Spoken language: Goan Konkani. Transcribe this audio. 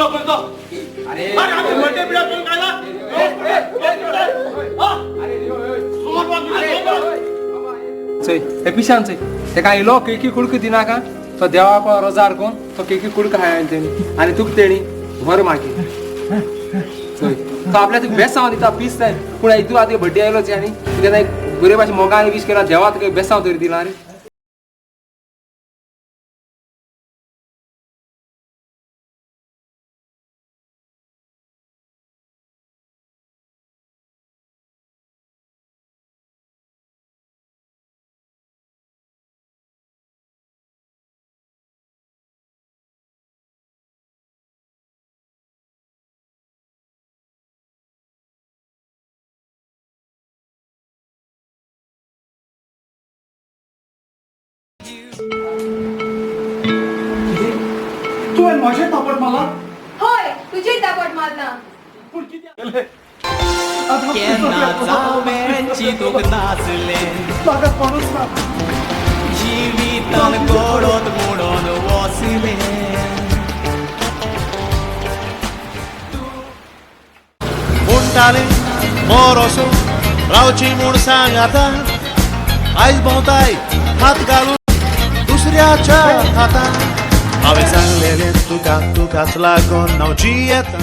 तो अरे अरे आमी बर्थडे बिड्या करून कायला चोय हे पिशान चोय तेका इलो केकी कुडक दिनाका तो देवाक रोजार कोण तो केकी कुडक खाय तेणी आनी तुका तेणी व्हर मागीर चोय तो आपल्या तुका बेसांव दिता पीस जाय पूण तूं आतां बड्डे आयलो आनी तुका एक बरे भाशेन मोगान वीश केला देवा तुका बेसांव तरी दिला रे. तुवें म्हजें थापट मारला? हय, तुजेर थापट मारला. पूण कितें केन्ना जावें चिंतूंक नासलें म्हाका कोणूच ना. जिवितान गोडोत म्हणून वसलें. म्हणटाले मोरोसो रावची म्हूण सांग आतां आयज भोंवताय हात घालून दुसऱ्याच्या हातान. हांवें सांगलेलें तुका तुकाच लागून हांव जियेतां.